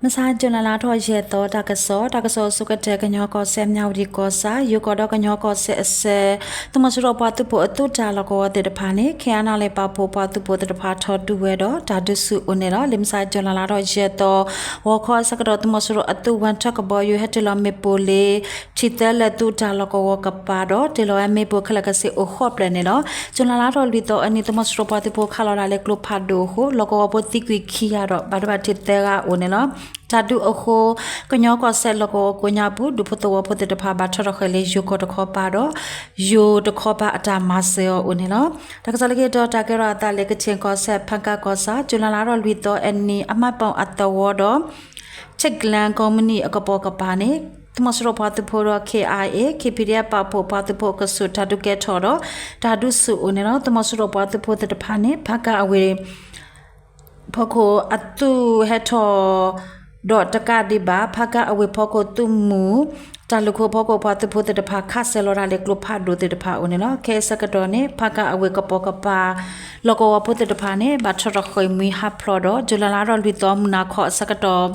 မုၢ်ဆါ July လါထီၣ်ယဲၢ်သီ တၢ်ကစီၣ်, တၢ်ကစီၣ်အဆိကတၢၢ် ကညီကီၢ်စဲၣ် မၠၣ်ဝတံၣ်ကီၢ်ဆၣ် ယိၤကီၢ်ဒီးကညီကီၢ်စဲၣ်အစဲး သုးမီၤစိရိၤပှၤသုးဖိအသုးတၢ်လီၢ်ကဝီၤသ့ၣ်တဖၣ်န့ၣ် ခ့ၣ်အဲၣ်နီၣ်လ့ၣ် ပာ်ဖှိၣ်ပှၤသုးဖိသ့ၣ်တဖၣ်ထီၣ်ဒုးဝဲဒီး တၢ်ဒုးဆူၣ်အိၣ်န့ၣ်လီၤ. လၢမုၢ်ဆါ July လါထီၣ်ယဲၢ်သီ ဂီၤခီအဆၢကတီၢ် သုးမီၤစိရိၤအသုးဝၣ်ထွဲကဘီယူၤ ဟဲတ့ၢ်လီၤမ့ၣ်ပိၢ်လၢ ထံသၢလဲၣ်သုးတၢ်လီၢ်ကဝီၤကပၤဒီး တ့ၢ်လီၤဝဲမ့ၣ်ပိၢ်ခဲလၢာ်ခဲဆ့အိၣ်ဃိးဖျၢၣ်န့ၣ်လီၤ. ကၠူၤလါလါထီၣ်လွံၢ်သီအနံၤ သုးမီၤစိရိၤပှၤသုးဖိခးလီၤတၢ်လၢကျိဖးဒိၣ်အဃိ လီၢ်ကဝီၤဖိသံကွံာ်ခံဂၤဒီး ဘၣ်ဒိဘၣ်ထံးသၢဂၤအိၣ်န့ၣ်လီၤ. တၢ်ဒုးအဃိ ကညီကီၢ်စဲၣ်လီၢ်ကဝီၤကိးညါပူၤ ဒူဖိသဝီဖိသ့ၣ်တဖၣ် ဘၣ်ထီၣ်ထီၣ်ဃဲၤလၢယိၤကီၢ်တခီပၤဒီး ယိၤတခီပၤအတၢ်မၤစၢၤအီၤအိၣ်န့ၣ်လီၤ. တၢ်ကစီၣ်လၢခံတီၤ တၢ်ကဲထီၣ်အသးလၢ ကခ့ၣ်ကီၢ်စဲၣ် ဖၣ်ကၣ်ကီၢ်ဆၣ် ကၠူၤလါလါထီၣ်လွံၢ်သီအနံၤ အမၢ်ပိၣ်အသဝီဒီး ဆ့ၣ်ကလၢၣ်ကီမုၢ်နံၣ်အကပိာ်ကပၤန့ၣ် သုးမီၤစိရိၤပှၤသုးဖိဒီး ခ့ၣ်အဲၣ်အဲၣ် ခ့ၣ်ပံၣ်ဒံၣ်အဲၣ် ပာ်ဖှိၣ်ပှၤသုးဖိအကဆူး တၢ်ဒုးကဲထီၣ်ဒီး တၢ်ဒုးဆူၣ်အိၣ်န့ၣ်လီၤ. သုးမီၤစိရိၤပှၤသုးဖိသ့ၣ်တဖၣ်န့ၣ် ဖၣ်ကၣ်အဝ့ၢ် ဖီခိၣ်အသုးဟဲထီၣ် ဒီးတကးဒံးဘၣ် ဖၣ်ကၣ်အဝ့ၢ်ဖီခိၣ်သုးမုၢ် တၢ်လုၢ်ခိၣ်ဖီခိၣ်ပှၤသုးဖိသ့ၣ်တဖၣ် ခးစဲၤလီၤတၢ်လၢကျိဖးဒိၣ်သ့ၣ်တဖၣ်အိၣ်န့ၣ်လီၤ. ခဲအံၤဆၢကတီၢ်န့ၣ် ဖၣ်ကၣ်အဝ့ၢ်ကပိာ်ကပၤ လီၢ်ကဝီၤဖိသ့ၣ်တဖၣ်န့ၣ် ဘၣ်ထီၣ်ထီၣ်ဃ့ၢ်မှံဟးဖျိးဒီး ကၠူၤလါလါထီၣ်လွံၢ်သီ မုၢ်နၤခီအဆၢကတီၢ်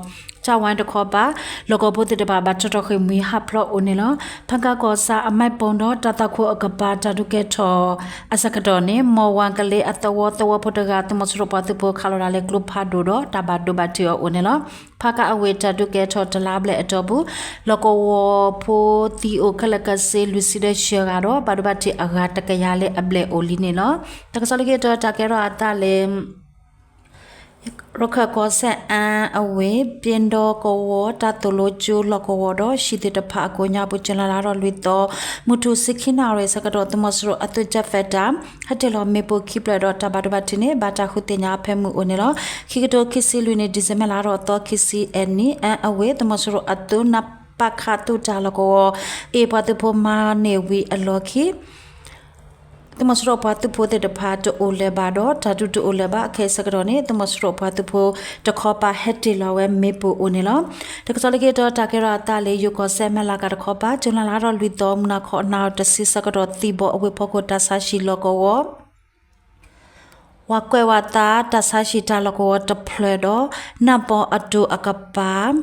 ကၠၣ်ဝါတခီပၤ လီၢ်ကဝီၤဖိသ့ၣ်တဖၣ် ဘၣ်ထီၣ်ထီၣ်ဃ့ၢ်မှံဟးဖျိးအိၣ်န့ၣ်လီၤ. ဖၣ်ကၣ်ကီၢ်ဆၣ်အမၢ်ပိၣ်ဒီးတၢ်သွၣ်ခိၣ်အကပၤ တၢ်ဒုးကဲထီၣ်အဆၢကတီၢ်န့ၣ် မီၢ်ဝၣ်ကလ့အသဝီ သဝီဖိတဂၤ သုးမီၤစိရိၤပှၤသုးဖိခးလီၤတၢ်လၢကျိဖးဒိၣ်ဒီး တၢ်ဘၣ်ဒိဘၣ်ထံးအီၤအိၣ်န့ၣ်လီၤ. ဖၣ်ကၣ်အဝ့ၢ်တၢ်ဒုးကဲထီၣ်တလါဘျဲၣ်အတီၢ်ပူၤ လီၢ်ကဝီၤဖိသံအိၣ်ခဲလၢာ်ခဲဆ့ လွံၢ်ဆံဒီးယဲၢ်ဂၤဒီး ဘၣ်ဒိဘၣ်ထံးအဂၤတကယၤလၢအဘျဲၣ်အိၣ်လံန့ၣ်လီၤ. တၢ်ကစီၣ်လၢခံတီၤ တၢ်ကဲထီၣ်အသးလၢ ရခၢၣ်ကီၢ်စဲၣ်အါအဝ့ၢ် ပၠ့ဒီကဝီၤ တၢ်သိၣ်လိကၠိလီၢ်ကဝီၤဒီး ဟံၣ်သ့ၣ်တဖၣ်အကိးညါပူၤ ကၠူၤလါလါထီၣ်လွံၢ်သီ မုၢ်ထူၣ်ဆံခံနၣ်ရံၣ်အဆၢကတီၢ် သုးမီၤစိရိၤအသုး Jet Fighter ဟဲတ့ၢ်လီၤမ့ၣ်ပိၢ်ခံဖျၢၣ်ဒီး တၢ်ဘၣ်ဒိဘၣ်ထံးန့ၣ် ဘၣ်တၢ်ဃုသ့ၣ်ညါအဖၢမုၢ်အိၣ်န့ၣ်လီၤ. ခံကထိခံဆံလွံၢ်နံၣ် December လါထီၣ်သီခံဆံအနံၤ အါအဝ့ၢ် သုးမီၤစိရိၤအသုး နပခ သုးတၢ်လီၢ်ကဝီၤ အ့ၣ်ပှၤသုးဖိမၤန့ၢ်ဝံၤအလီၢ်ခံ သုးမီၤစိရိၤပှၤသုးဖိသ့ၣ်တဖၣ်တအိၣ်လၢၤဘၣ်ဒီး တၢ်ဒုးတအိၣ်လၢၤဘၣ်အခဲအံၤဆၢကတီၢ်န့ၣ် သုးမီၤစိရိၤပှၤသုးဖိတခီပၤဟဲတ့ၢ်လီၤဝဲမ့ၣ်ပိၢ်အိၣ်န့ၣ်လီၤ. တၢ်ကစီၣ်လၢခံတီၤ တၢ်ကဲထီၣ်အသးလၢ ယိၤကီၢ်စဲၣ် မဲၢ်လးကၤတခီပၤ ကၠူၤလါလါထီၣ်လွံၢ်သီ မုၢ်နၤခီနၣ်ရံၣ်တဆံဆၢကတီၢ် သံၣ်ဘီအဝ့ၢ်ဖီခိၣ် တၢ်ဆါဟံၣ်လီၢ်ကဝီၤ ဝၤကွဲးဝၤသး တၢ်ဆါဟံၣ်တၢ်လီၢ်ကဝီၤတဖျၢၣ်ဒီး နၢ်ပီအတိၤအကပၤ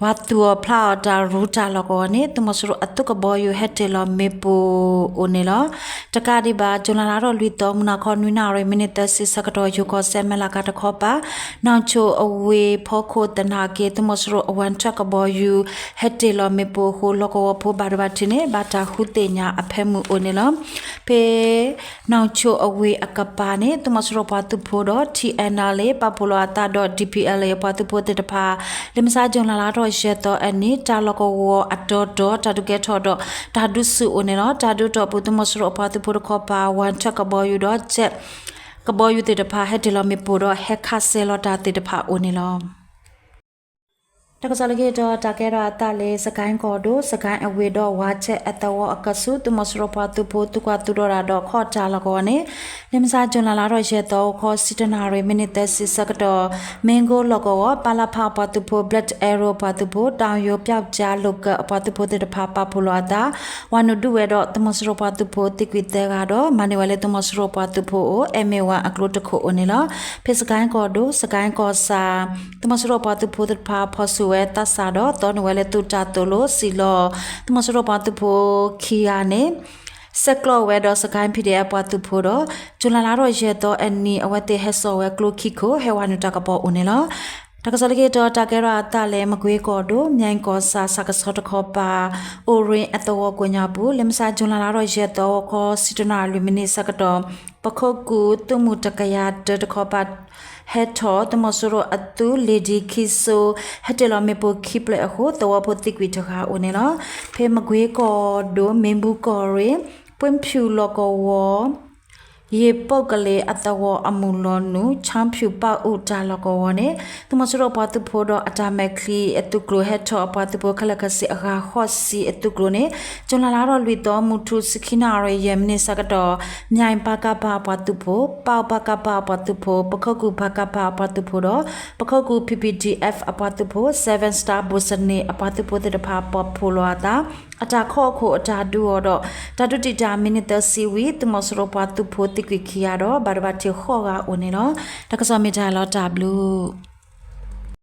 ဝၤသူၣ်အီၤဖျးအီၤတၢ်ရူတၢ်လီၢ်ကဝီၤန့ၣ် သုးမီၤစိရိၤအသုးကဘီယူၤဟဲတ့ၢ်လီၤမ့ၣ်ပိၢ်အိၣ်န့ၣ်လီၤ. တကးဒံးဘၣ် ကၠူၤလါလါထီၣ်လွံၢ်သီ မုၢ်နၤခီနွံနၣ်ရံၣ် မံးနံးသၢဆံဆၢကတီၢ် ယိၤကီၢ်စဲၣ် မဲၢ်လးကၤတခီပၤ နီၣ်ဆိၣ်အဝ့ၢ်ဖီခိၣ်သနာ်က့ သုးမီၤစိရိၤအဝၣ်ထွဲကဘီယူၤ ဟဲတ့ၢ်လီၤမ့ၣ်ပိၢ်အဃိ လီၢ်ကဝီၤဖိဘၣ်ဒိဘၣ်ထံးန့ၣ် ဘၣ်တၢ်ဃုသ့ၣ်ညါအဖၢမုၢ်အိၣ်န့ၣ်လီၤ. ဖဲ နီၣ်ဆိၣ်အဝ့ၢ်အကပၤန့ၣ် သုးမီၤစိရိၤပှၤသုးဖိဒီး ထံၣ်အဲၣ်နၣ်လ့ၣ် ပာ်ဖှိၣ်လိာ်အသးဒီး ဒံၣ်ဖံၣ်အဲၣ်လ့ၣ် အပှၤသုးဖိသ့ၣ်တဖၣ် လၢမုၢ်ဆါ ကၠူၤလါလါထီၣ်ယဲၢ်သီအနံၤ တၢ်လီၢ်ကဝီၤအတီၤတီၤ တၢ်ဒုးကဲထီၣ်ဒီး တၢ်ဒုးဆူၣ်အိၣ်န့ၣ်လီၤ. တၢ်ဒုးအတီၢ်ပူၤ သုးမီၤစိရိၤအပှၤသုးဖိတခီပၤ ဝၣ်ထွဲကဘီယူၤဒီး Jet ကဘီယူၤသ့ၣ်တဖၣ် ဟဲတ့ၢ်လီၤမ့ၣ်ပိၢ်ဒီး ဟဲခးစဲၤလီၤတၢ်သ့ၣ်တဖၣ်အိၣ်န့ၣ်လီၤ. တၢ်ကစီၣ်လၢခံတီၤ တၢ်ကဲထီၣ်အသးလၢ စကဲၣ်ကီၢ်ဒိၣ် စကဲၣ်အဝ့ၢ်ဒီး ဝၣ်ထဲအသဝီအကဆူး သုးမီၤစိရိၤပှၤသုးဖိ သုးကွၢ်သုးဒီးတၢ်ဒီး ခီၣ်တၢ်လီၢ်ကဝီၤန့ၣ် လၢမုၢ်ဆါ ကၠူၤလါလါထီၣ်ယဲၢ်သီ ဂီၤခီဆံတၢနၣ်ရံၣ် မံးနံးသၢဆံဆၢကတီၢ် မ့ၣ်ကိလီၢ်ကဝီၤ ပၣ်လၣ်ဖၣ်အပှၤသုးဖိ Black Arrow အပှၤသုးဖိ တၢ်ယိၤပၠီၣ်ကၠါလိာ်ကၢၣ်အပှၤသုးဖိသ့ၣ်တဖၣ် ပာ်ဖှိၣ်လိာ်အသး ဝၤနုာ်ဒုးဝဲဒီး သုးမီၤစိရိၤပှၤသုးဖိသံကွံာ်သၢဂၤဒီး မၤန့ၢ်ဝဲလၢသုးမီၤစိရိၤပှၤသုးဖိအိၣ် အဲၣ်မ့ၢ်ဝၤအကျိတခိၣ်အိၣ်န့ၣ်လီၤ. ဖဲစကဲၣ်ကီၢ်ဒိၣ် စကဲၣ်ကီၢ်ဆၣ် သုးမီၤစိရိၤပှၤသုးဖိသ့ၣ်တဖၣ် ဖီၣ်ဆူၣ်ဝဲသးစၢ်ဒီး သီန့ၢ်ဝဲလၢသုးတၢ်သိၣ်လိ စံၣ်လီၤ သုးမီၤစိရိၤပှၤသုးဖိခံဂၤန့ၣ် ဆဲးကျိးဝဲဒီး စကဲၣ် PDF ပှၤသုးဖိဒီး ကၠူၤလါလါထီၣ်ယဲၢ်သီအနံၤ အဝဲသ့ၣ်ဟဲစိာ်ဝဲကျိခံခိၣ် ဟဲဝၤနုာ်တၢ်ကပီၤအိၣ်န့ၣ်လီၤ. တၢ်ကစီၣ်လၢခံတီၤ တၢ်ကဲထီၣ်အသးလၢ မကွ့ကီၢ်ဒိၣ် မၠဲၣ်ကီၢ်ဆၣ် ဆၣ်ကဆီတခီပၤ အိၣ်ရ့ၣ်အသဝီကိးညါပူၤ လၢမုၢ်ဆါ ကၠူၤလါလါထီၣ်ယဲၢ်သီ ဂီၤခီဆံတၢနၣ်ရံၣ် လွံၢ်မံးနံးဆၢကတီၢ် ပခိၣ်ကူၣ်သုးမုၢ်တကယၤတၢတခီပၤ ဟဲထီၣ် သုးမီၤစိရိၤအသုး လ့ၣ်ဒံၣ်ခံစိ ဟဲတ့ၢ်လီၤမ့ၣ်ပိၢ်ခံဖျၢၣ်အဃိ သဝီဖိသံကွံာ်တဂၤအိၣ်န့ၣ်လီၤ. ဖဲမကွ့ကီၢ်ဒိၣ် မ့ၣ်ဘူၣ်ကီၢ်ရ့ၣ် ပှ့ဖၠူၣ်လီၢ်ကဝီၤ ယ့ၣ်ပိာ်ကလ့ၣ်အသဝီအမုၢ်လီၤနုာ် ခၠါဖၠူၣ်ပၣ်အူတၢ်လီၢ်ကဝီၤန့ၣ် သုးမီၤစိရိၤပှၤသုးဖိဒီးအတၢ်မဲာ်ချံအသုးကျိၤဟဲထီၣ်အပှၤသုးဖိခဲလၢာ်ခဲဆ့အဂၤဃိးဆံအသုးကျိၤန့ၣ် ကၠူၤလါလါထီၣ်လွံၢ်သီ မုၢ်ထူၣ်ဆံခံနၣ်ရံၣ် ယဲၢ်မံးနံးဆၢကတီၢ် မၠဲၣ်ပၣ်ကၣ်ပၣ်အပှၤသုးဖိ ပၣ်ပၣ်ကၣ်ပၣ်အပှၤသုးဖိ ပခိၣ်ကူၣ်ပၣ်ကၣ်ပၣ်အပှၤသုးဖိဒီး ပခိၣ်ကူၣ် P P D F အပှၤသုးဖိ Seven Star ဘိၣ်စနံၣ်အပှၤသုးဖိသ့ၣ်တဖၣ် ပာ်ဖှိၣ်လိာ်အသး အတၢ်ခီၣ်ခိၣ်အတၢ်ဒုးအီၤဒီး တၢ်ဒုးတံာ်တာ်မံးနံးသၢဆံဝံၤ သုးမီၤစိရိၤပှၤသုးဖိသံကွံာ်ခံဂၤဒီး ဘၣ်ဒိဘၣ်ထံးဃိးဂၤအိၣ်န့ၣ်လီၤ. တၢ်ကစီၣ်မ့ၢ်တၢ်လီၤတၢ်ဘျုး